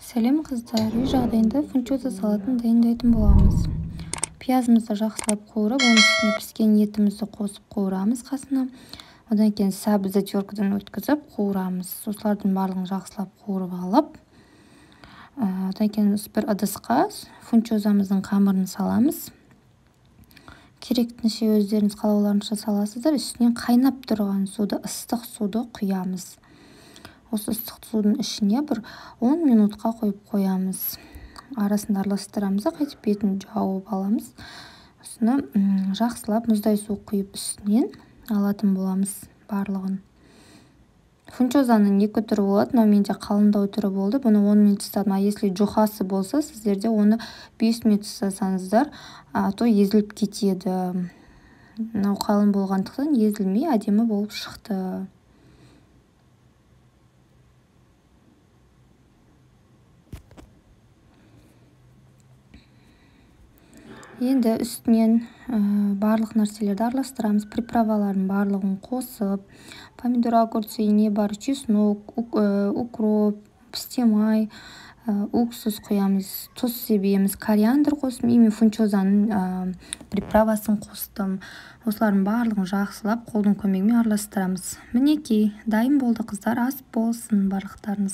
Сәлем, қыздар! Үй жағдайында фунчоза салатын дайындайтын боламыз. Пиязымызды жақсылап қуырып, оның үстіне піскен етімізді қосып қуырамыз қасына. Одан кейін сәбізді теркадан өткізіп қуырамыз. Осылардың барлығын жақсылап қуырып алып, одан кейін бір ыдысқа фунчозамыздың қамырын саламыз. Керектінше, өздеріңіз қалауларынша саласыздар. Үстінен қайнап тұрған суды, ыстық суды құямыз. Осы ыстық судың ішіне бір 10 минутқа қойып қоямыз. Арасында араластырамыз да, қайтып бетін жауып аламыз. Осыны жақсылап мұздай су құйып, үстінен алатын боламыз барлығын. Фунчозаның екі түрі болады. Мынау менде қалыңдау түрі болды, бұны 10 минут ұстадым. А если жұқасы болса сіздерде, оны 5 минут ұстасаңыздар, а то езіліп кетеді. Мынау қалың болғандықтан, езілмей, әдемі болып шықты. Енді үстінен барлық нәрселерді араластырамыз. Приправалардың барлығын қосып, помидор, огурцы, не бар, чеснок, укроп, пісте май, уксус құямыз, тұз себеміз, кориандр қостым и мен фунчозаның приправасын қостым. Осылардың барлығын жақсылап қолдың көмегімен араластырамыз. Мінекей, дайын болды, қыздар. Ас болсын барлықтарыңыз!